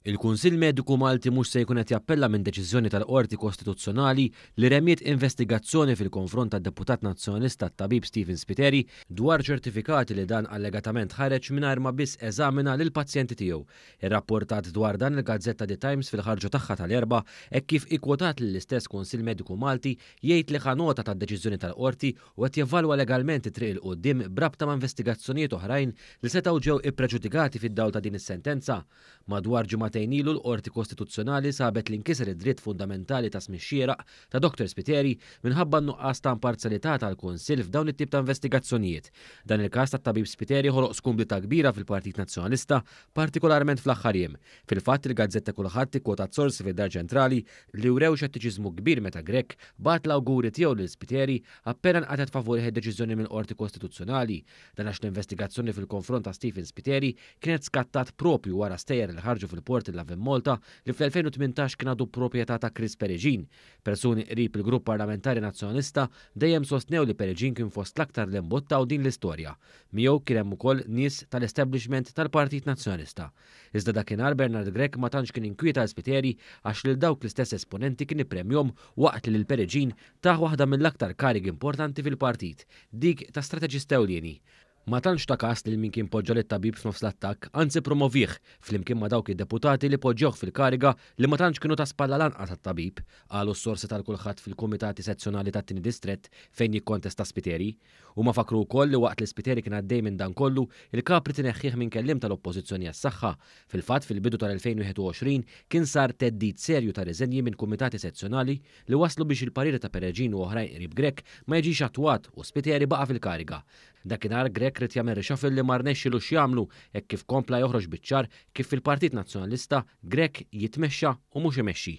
Il-Kunsill Mediku Malti mhux se jkun qed jappella minn deċiżjoni tal-Qorti Kostituzzjonali li remiet investigazzjoni fil-konfront tad-Deputat Nazzjonalista t-Tabib Stephen Spiteri dwar ċertifikati li dan allegatament ħareġ mingħajr ma biss eżamina lill-pazjenti tiegħu. Irrapportat dwar dan il-gazzetta The Times fil-ħarġa tagħha tal-Erbgħa hekk kif ikkwotat lill-istess Kunsill Mediku Malti jgħid li ħa nota tad-deċiżjoni tal-Qorti u qed jevalwa legalment it-triq 'il quddiem b'rabta ma' investigazzjonijiet oħrajn li setgħu ġew ippreġudikati fid-dawl ta' din is-sentenza. Madwar ġimagħtejn ilu l-Qorti Kostituzzjonali sabet li nkiser id-dritt fundamentali ta' smigħ xieraq ta' Dr Spiteri minħabba n-nuqqas ta' imparzjalità tal-Kunsill f'dawn it-tip ta' investigazzjonijiet. Dan il-każ tat-tabib Spiteri ħoloq skumdità kbira fil-Partit Nazzjonalista, partikolarment fl-aħħar jiem. Fil-fatt, il-gazzetta Kulħadd ikkwotat sorsi fid-Dar Ċentrali li wrew xettiċiżmu kbir meta Grech bagħat l-awguri tiegħu lil Spiteri appena nqatgħet favurih id-deċiżjoni mill-Qorti Kostituzzjonali. Dan għax l-investigazzjoni fil-konfront ta' Stephen Spiteri kienet skattat proprju wara stejjer li ħarġu fil-port il-Lovin Malta li fl-2018 kien għadu proprjetà ta' Chris Peregin. Persuni qrib il-grupp parlamentari Nazzjonalista dejjem sostnew li Peregin kien fost l-aktar li mbuttaw din l-istorja. Miegħu kien hemm ukoll nies tal-establishment tal-Partit Nazzjonalista. Iżda dakinhar Bernard Grech ma tantx kien inkwieta għal Spiteri għax lil dawk l-istess esponenti kien ippremjhom waqt li lil Peregin tah waħda mill-aktar karigi importanti fil-partit, dik ta' strateġista ewlieni. Ma tantx ta kas lil min kien poġġa lit-tabib f'nofs l-attakk, anzi ppromovih, flimkien ma' dawk id-deputati li poġġewh fil-kariga li ma tantx kienu ta' spalla lanqas għat-tabib, qalu s-sorsi tal-Kulħadd fil-kumitati sezzjonali tat-tieni distrett fejn jikkontesta Spiteri. Huma fakkru wkoll li waqt li Spiteri kien għaddej minn dan kollu, il-Kap ried ineħħih minn kelliem tal-Oppożizzjoni għas-Saħħa. Fil-fatt, fil-bidu tal-2021 kien sar theddid serju ta' riżenji minn kumitati sezzjonali li wasslu biex il-parir ta' Peregin u oħrajn qrib Grech ma jiġix attwat u Spiteri baqa' fil-kariga. Dakinhar Grech ried jagħmel reshuffle li ma rnexxilux jagħmlu hekk kif kompla joħroġ biċ-ċar kif fil-Partit Nazzjonalista Grech jitmexxa u mhux imexxi.